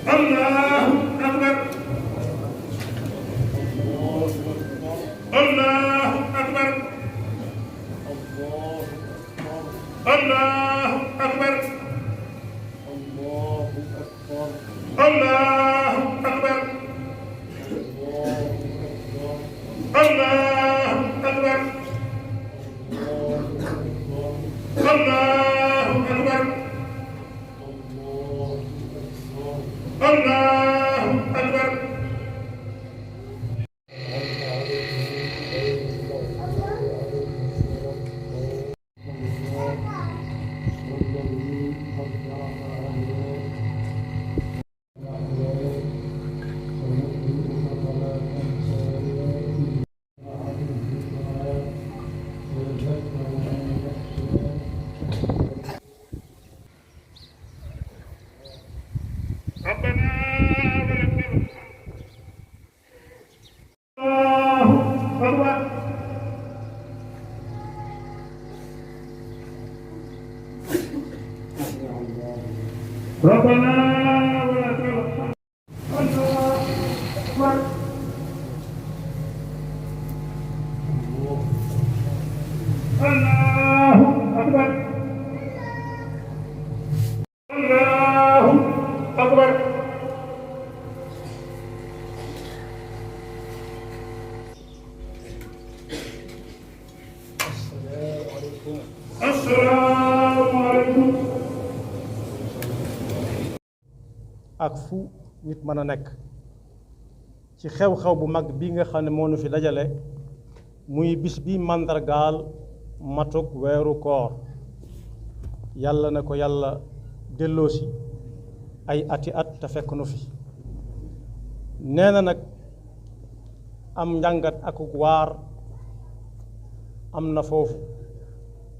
الله أكبر الله أكبر الله أكبر الله أكبر الله أكبر الله أكبر الله أكبر ربنا ربنا ولك الحمد الله أكبر الله أكبر الله أكبر السلام عليكم ak fu nit mën a nekk ci xew-xew bu mag bi nga xam ne moo nu fi dajale muy bis bi màndargaal matuk weeru koor yàlla na ko yàlla delloosi ay ati at te fekk nu fi nee na nag am njàngat ak waar am na foofu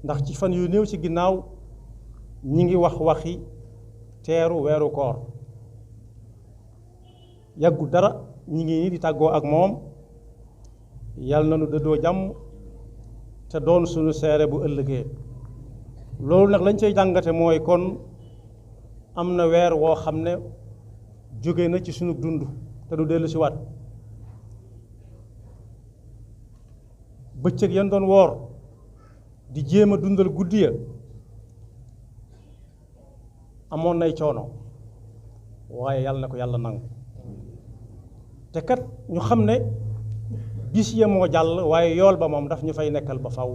ndax ci fan yu néew ci ginnaaw ñi ngi wax waxi teeru weeru koor yàggu dara ñi ngi nii di tàggoo ak moom yàlla na nu dëddoo jàmm te doon suñu seere bu ëllëgee loolu nag lañ cay jàngate mooy kon am na weer woo xam ne jóge na ci suñu dund te du dellu si waat bëccëg yan doon woor di jéem a dundal guddi ya amoon nay coono waaye yàlla na ko yàlla nangu te kat ñu xam ne bis ya moo jàll waaye yool ba moom daf ñu fay nekkal ba faw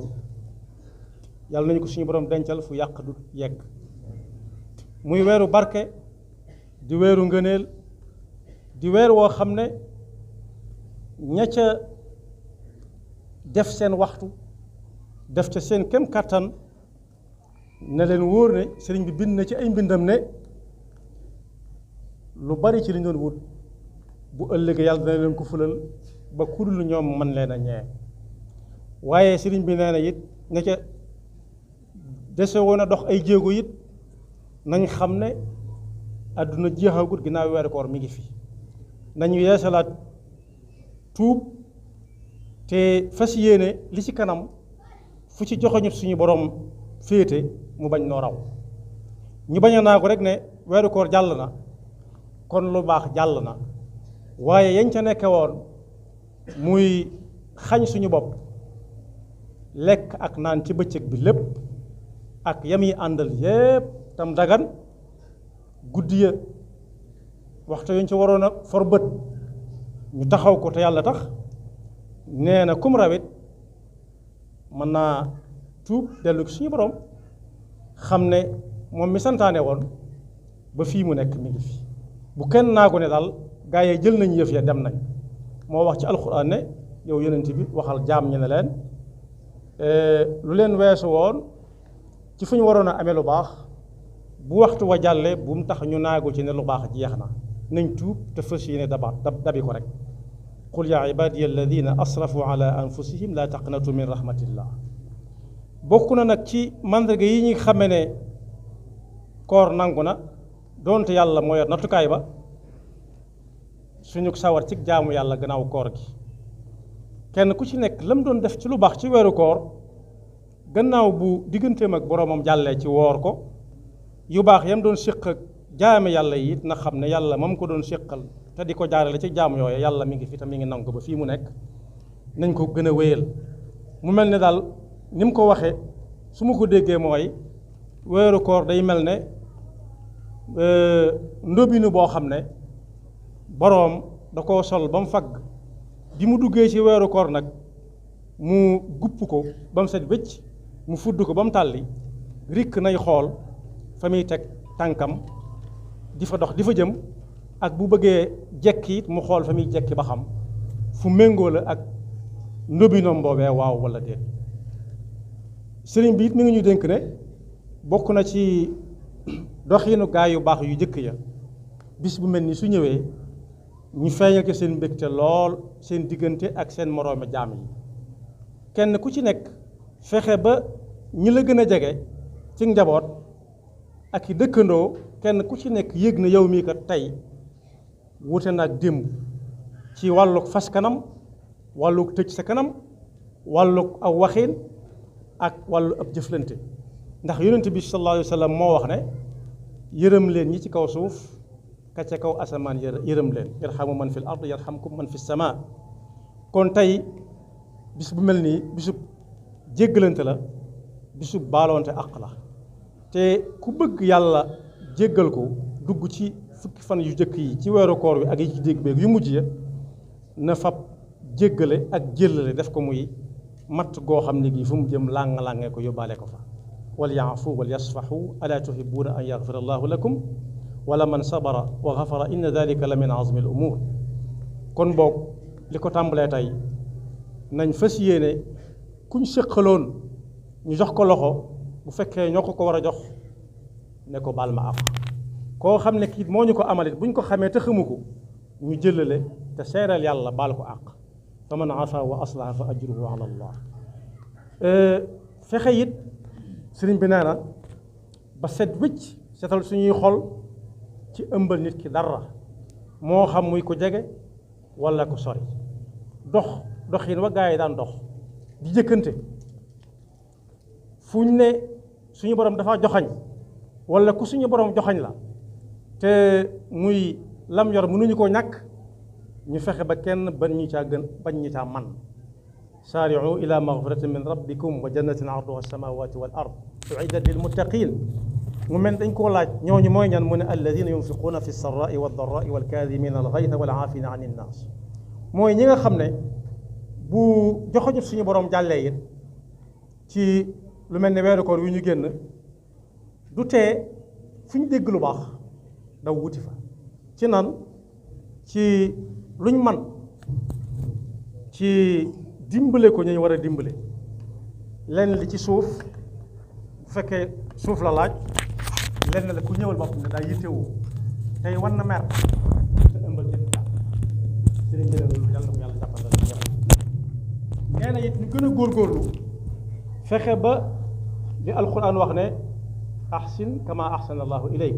yàlla nañu ko suñu borom dencal fu yàq du yegg muy weeru barke di weeru ngëneel di weer woo xam ne ña ca def seen waxtu def ca seen kem kàttan ne leen wóor ne sëriñ bi bind na ci ay mbindam ne lu bari ci li ñu doon wut bu ëllëgee yàlla dana leen ko fulal ba kudul ñoom mën leen a ñee waaye sëriñ bi nee na it ña ca dese woon a dox ay jéego it nañ xam ne àdduna jeexagut ginnaaw weeru koor mi ngi fi nañu yeesalaat tuub te fas yéene li ci kanam fu ci joxoñu suñu borom féete mu bañ noo raw ñu bañ a naa ko rek ne weeru koor jàll na kon lu baax jàll na waaye yañ ca nekke woon muy xañ suñu bopp lekk ak naan ci bëccëg bi lépp ak yam yi àndal yépp tam dagan guddi ya waxtu yañ ci waroon a for bët ñu taxaw ko te yàlla tax nee na kum rawit mën naa tuub dellu ci suñu borom xam ne moom mi santaane woon ba fii mu nekk mi ngi fi bu kenn naa ko ne daal gaa yi jël nañ yëf ya dem nañ moo wax ci alxuraan ne yow yonent bi waxal jaam ñi ne leen lu leen weesu woon ci fu ñu waroon a amee lu baax bu waxtu wa jàllee bu mu tax ñu naagu ci ne lu baax jeex na nañ tuub te fas yéene dabi ko rek qul yaa ibadiya alladina asrafu ala anfusihim la taqnatu min rahmatillah bokk na nag ci mandarga yi ñi xame ne koor nangu na doonte yàlla moo yor nattukaay ba suñu sawar ci jaamu yàlla gannaaw koor gi kenn ku ci nekk lam doon def ci lu baax ci weeru koor gannaaw bu digganteem ak boroomam jàllee ci woor ko yu baax yam doon séq ak jaame yàlla yi it na xam ne yàlla moom ko doon séqal te di ko jaarale ci jaam yooyu yàlla mi ngi fi te mi ngi nangu ko ba fii mu nekk nañ ko gën a wéyal mu mel ne daal ni mu ko waxee su ma ko déggee mooy weeru koor day mel ne ndóbinu boo xam ne boroom da koo sol ba mu fagg bi mu duggee ci weeru koor nag mu gupp ko ba mu set wécc mu fudd ko ba mu tàlli rikk nay xool fa muy teg tànkam di fa dox di fa jëm ak bu bëggee jekki it mu xool fa muy jekki ba xam fu méngoo la ak ndóbinoom boobee waaw walla déet sëriñ bi it mi ngi ñu dénk ne bokk na ci doxiinu gaay yu baax yu jëkk ya bis bu mel ni su ñëwee ñu feeñal ko seen mbégte lool seen diggante ak seen moroomi jaam yi kenn ku ci nekk fexe ba ñi la gën a jege ci njaboot ak i dëkkandoo kenn ku ci nekk yëg na yow mii kat tey wute na ak démb ci wàlluk fas kanam wàlluk tëj sa kanam wàlluk aw waxiin ak wàllu ab jëflante ndax yonent bi sallallahu alayhi wa sallam moo wax ne yërëm leen ñi ci kaw suuf ka ca kaw asamaan yërëm leen yarhamu man fil ard yarhamkum man fi sama kon tey bis bu mel nii bisub jéggalante la bisub baaloonte àq la te ku bëgg yàlla jéggal ko dugg ci fukki fan yu jëkk yi ci weeru koor wi ak yi ci dégg beeg yu mujj ya na fab jéggale ak jëllale def ko muy matt goo xam ne gii fu mu jëm làng-làngee ko yóbbaale ko fa wal yaafu wal yasfaxu alaa tuhibbuuna an yaxfira allahu lakum wala man sabara wa xafara inna dalika la min azmi al umur kon boog li ko tàmbalee tey nañ fas yéene kuñ séqaloon ñu jox ko loxo bu fekkee ñoo ko war a jox ne ko baal ma àq koo xam ne kii moo ñu ko amalit buñ ko xamee te xamu ko ñu jëlale te seeral yàlla baal ko àq fa man afa wa aslaha fa ajruhu ala allah fexe it sëriñ bi nee na ba set wicc setal suñuy xol ci ëmbal nit ki dara moo xam muy ko jege wala ko sori doxin wa gaa yi daan dox di jëkkante fu ñu ne suñu borom dafa joxañ wala ku suñu borom joxañ la te muy lam yor mënuñu koo ñàkk ñu fexe ba kenn bañ ñi caa man saari'u ila maghfiratin min rabbikum wa jannatin arduha as-samawati wal ard u'iddat lil muttaqin mu mel dañ koo laaj ñooñu mooy ñan mu ne alladina yunfiquuna fi sarra'i wad darra'i wal kaadimina al ghayza wal aafina an innaas mooy ñi nga xam ne bu joxoñu suñu borom jàllee it ci lu mel ne weeru koor wi ñu génn du tee fu ñu dégg lu baax daw wuti fa ci nan ci luñ man ci dimbale ko ñu war a dimbale lenn li ci suuf bu fekkee suuf la laaj lenn la ku ñëwal boppam ne daa yittewoo tey war na mer te ëmbal jëpp jàpp sëriñ bi loolu yàlla ko yàlla jàppandal nee na it ñu gën a góorgóorlu fexe ba li alquran wax ne ahsin kama ahsana allahu ilayk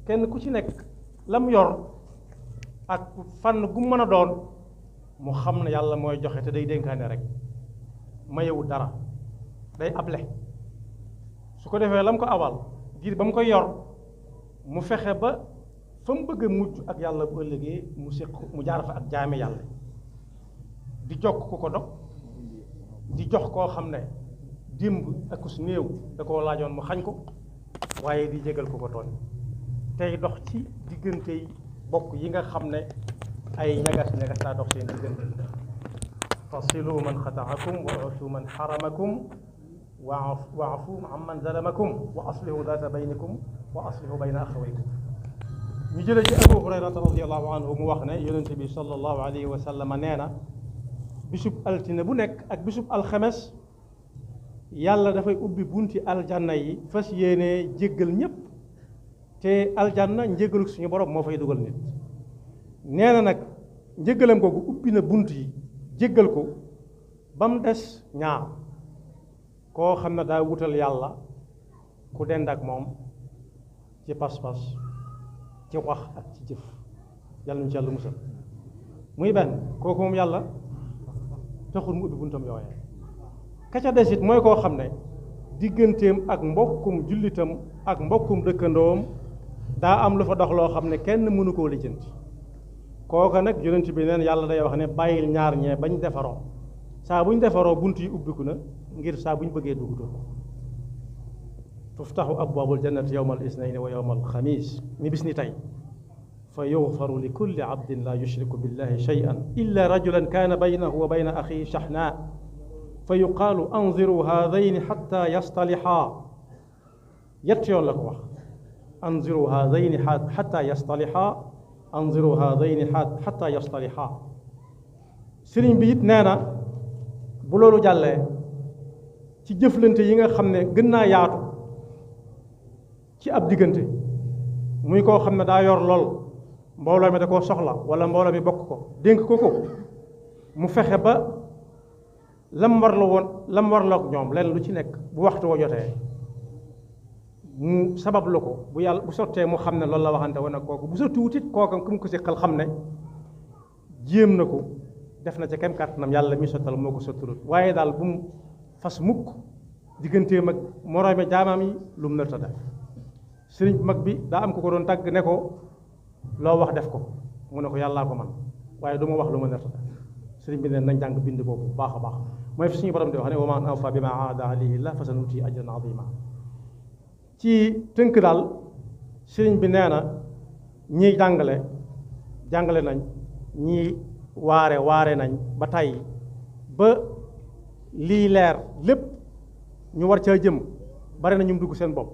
kenn ku ci nekk lam yor ak fànn gu mën a doon mu xam ne yàlla mooy joxe te day dénkaane rek mayewul dara day able su ko defee lam ko awal diir ba mu koy yor mu fexe ba fa mu bëgg a mujj ak yàlla bu ëllëgee mu jaar fa ak jaame yàlla di jokk ku ko dog di jox koo xam ne démb ak ku su néew da koo laajoon mu xañ ko waaye di jégal ku ko tooñ tey dox ci diggante bokk yi nga xam ne ay ñagas daa dox seen diggante fasilu man xataakum wa utu man xaramakum waafu amman zalamakum wa aslihu data baynikum wa aslihu bayna axawaykum ñu jëlee ci abu hurayrata radiallahu anhu mu wax ne yonente bi sallallahu alayhi wa sallam nee na bisub altine bu nekk ak bisub alxames yàlla dafay ubbi bunti aljanna yi fas yéene jéggal ñépp te aljanna njéggalu suñu borom moo fay dugal nit nee na nag njéggalam googu ubbi na bunt yi jéggal ko ba mu des ñaar koo xam ne daa wutal yàlla ku dend ak moom ci pas-pas ci wax ak ci jëf yàlla ñu ci yàlla musal muy benn kooku moom yàlla taxul mu ubbi buntam yooyee ka ca des it mooy koo xam ne digganteem ak mbokkum jullitam ak mbokkum dëkkandoom daa am lu fa dox loo xam ne kenn mënu koo lijjanti kooka nag yonent bi neen yàlla day wax ne bàyyil ñaar ñee bañ defaroo saa buñ defaroo bunt yi ubbiku na ngir saa buñ bëggee dugg dugg tuftaxu abwaabul jannati yowma al isnaini wa yowma al xamis ni bis ni tey fa yuxfaru li kulli abdin la yushriku billahi shay'an illa rajulan kaana baynahu wa bayna axihi shaxnaa fa yuqaalu anziru haadayni xatta yastalixaa yett yoon la ko wax anziru haadayni xatta yastalixaa anziru haadayni xatta yastalixaa sëriñ bi it nee na bu loolu jàllee ci jëflante yi nga xam ne gën naa yaatu ci ab diggante muy koo xam ne daa yor lool mbooloo mi da koo soxla wala mbooloo mi bokk ko dénk ko mu fexe ba lam warloog ñoom leen lu ci nekk bu waxtu wa jotee mu sabab lu ko bu yàlla bu sottee mu xam ne loolu la waxante woon ak kooku bu sotti wutit kooka ku mu ko siqal xam ne jéem na ko def na ca kem kàttanam yàlla mi sottal moo ko sottalut waaye daal bu mu fas mukk digganteem ak moroomi jaamam yi lu mu nërta def sëriñ bu mag bi daa am ko ko doon tàgg ne ko loo wax def ko mu ne ko yàllaa ko man waaye du ma wax lu ma nërta def sëriñ bi ne nañ jàng bind boobu bu baax a baax mooy fi suñu borom di wax ne wa man awfa bi ma aada alayhi llah fa sanuti ajran azima ci tënk daal sëriñ bi nee na ñiy jàngale nañ ñii waare nañ ba tàyyi ba lii leer lépp ñu war caa jëm bari na ñu dugg seen bopp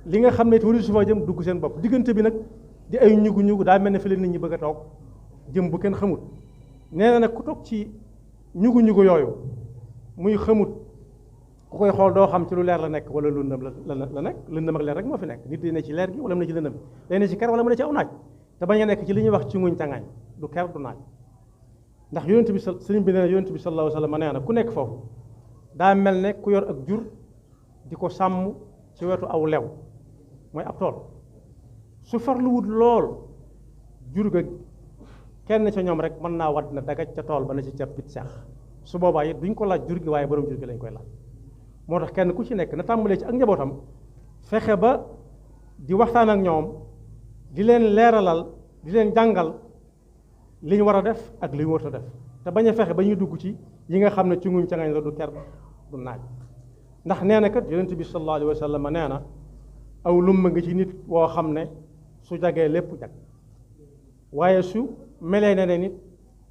li nga xam ne wari su fa jëm dugg seen bopp diggante bi nag di ay ñugu daa mel ne fi leen nit ñi bëgg a toog jëm bu kenn xamut nee na nag ku toog ci ñugu yooyu muy xamut ku koy xool doo xam ci lu leer la nekk wala lëndëm la nekk lëndëm ak leer rek moo fi nekk nit di ne ci leer gi wala mu ne ci lëndëm day ne ci ker wala mu ne ci aw naaj te bañ a nekk ci li ñuy wax ci nguñ tàngaañ du ker du naaj ndax yonent bi sëriñ bi nee na yonent bi sallallahu alayhi wa sallam nee na ku nekk foofu daa mel ne ku yor ak jur di ko sàmm ci wetu aw lew mooy ab tool su farluwut lool jur ga kenn ca ñoom rek mën naa wadd na dagaj ca tool ba na ci cappit seex su boobaa it duñ ko laaj jur gi waaye borom jur gi lañ koy laaj moo tax kenn ku ci nekk na tàmbalee ci ak njabootam fexe ba di waxtaan ak ñoom di leen leeralal di leen jàngal li ñu war a def ak li ñu warut a def te bañ a fexe ba ñuy dugg ci yi nga xam ne ci nguñ ca ngañ la du ker du naaj ndax nee na kat yonent bi sallallahu alayhi wa sallam nee na aw lumma nga ci nit woo xam ne su jagee lépp jag waaye su melee ne nit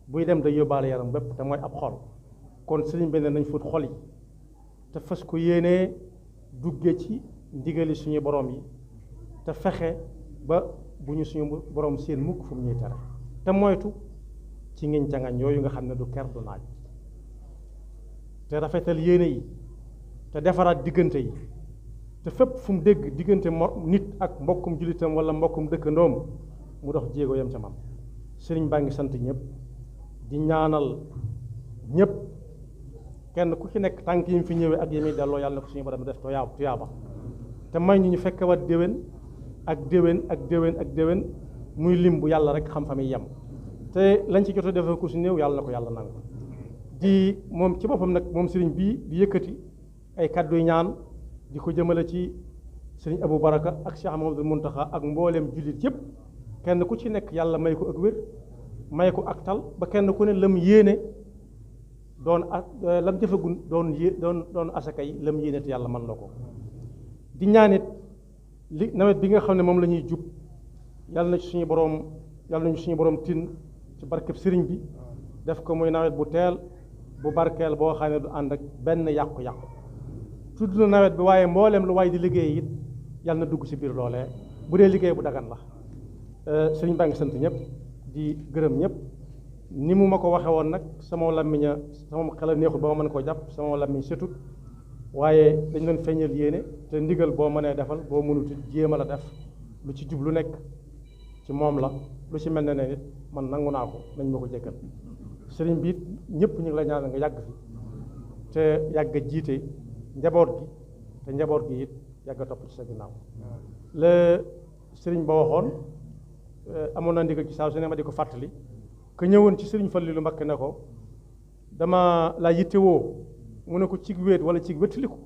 buy dem da yóbbaale yaram bépp te mooy ab xol kon sëriñ bi ne nañ fut xol yi te fas ko yéenee dugge ci ndigali suñu borom yi te fexe ba bu ñu suñu borom seen mukk fu mu ñuy tere te moytu ci ngiñ cangañ yooyu nga xam ne du ker du naaj te rafetal yéene yi te defaraat diggante yi te fépp fu mu dégg diggante nit ak mbokkum jullitam wala mbokkum dëkkandoom mu dox jéego yam ca man sëriñ baa ngi sant ñëpp di ñaanal ñëpp kenn ku ci nekk tànk yi mu fi ñëwee ak yemi delloo yàlla na ko suñu borom def tuyaaba te may ñu fekkewaat déwén ak déwén muy lim bu yàlla rek xam fa muy yem te lañ ci jot a defee ku si néew yàlla na ko yàlla nangu di moom ci boppam nag moom sëriñ bii di yëkkati ay kàdduy ñaan di ko jëmale ci sëriñ Abou Baraka ak Cheikh Mahamadou Muntaxa ak mbooleem jullit yëpp kenn ku ci nekk yàlla may ko ak wér may ko ak tal ba kenn ku ne lam yéene lam jëfagun doon asaka yi lam yéene te yàlla mën na ko di ñaanit li nawet bi nga xam ne moom la ñuy jub yàlla nañu suñu borom tin ci barkeb sëriñ bi def ko muy nawet bu teel bu barkeel boo xam ne du ànd ak benn yàqu-yàqu tudd na nawet bi waaye mbooleem lu waay di liggéey it yàlla na dugg ci biir loolee bu dee liggéey bu dagan la sëriñ baa ngi sant ñëpp di gërëm ñëpp ni mu ma ko waxe woon nag sama xel neexul ba ma mën koo jàpp sama làmmiñ setut waaye dañ doon feeñal yéene te ndigal boo mënee defal boo mënut jéem a la def lu ci jub lu nekk ci moom la lu ci mel ne nit man nangu naa ko nañ ma ko jéggal sëriñ bi it ñëpp ñu ngi la ñaanal nga yàgg fi te yàgg a jiite njaboot gi te njaboot gi it yàgg a topp ci sa ginnaaw la sëriñ ba waxoon amoon na ndigal ci saa su ne ma di ko fàttali que ñëwoon ci sëriñ Fallilu Mbakke ne ko dama la yittewoo mu ne ko cig wéet wala cig wéttaliku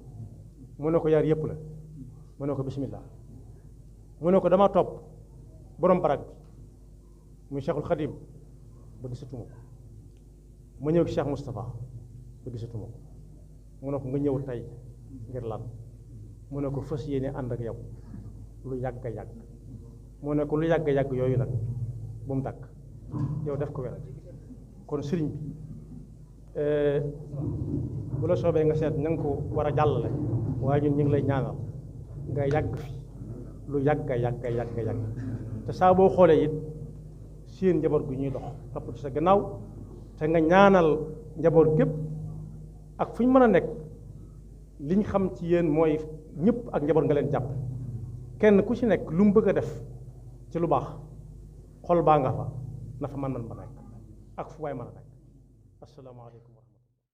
mu ne ko yaar yëpp la mu ne ko bismillah mu ne ko dama topp borom barak bi muy Cheikhul Khadim ba gisatuma ko ma ñëw ci Cheikh Moustapha ba gisatuma ko mu ne ko nga ñëw tey ngir lan mu ne ko fas yéene ànd ak yow lu yàgg yàgg mu ne ko lu yàgg yàgg yooyu nag bu mu dakk yow def ko wet kon sëriñ bi bu la soobee nga seet na nga ko war a jàllale waaye ñun ñu ngi lay ñaanal nga yàgg fi lu yàgg yàgg te saa boo xoolee it seen njaboot gu ñuy dox topp ci sa gannaaw te nga ñaanal njaboot gépp ak fu ñu mën a nekk liñ xam ci yéen mooy ñëpp ak njaboot nga leen jàpp kenn ku ci nekk lu mu bëgg a def ci lu baax xol baa nga fa na fa man ba nekk ak fu waay mën a nekk asalaamaaleykum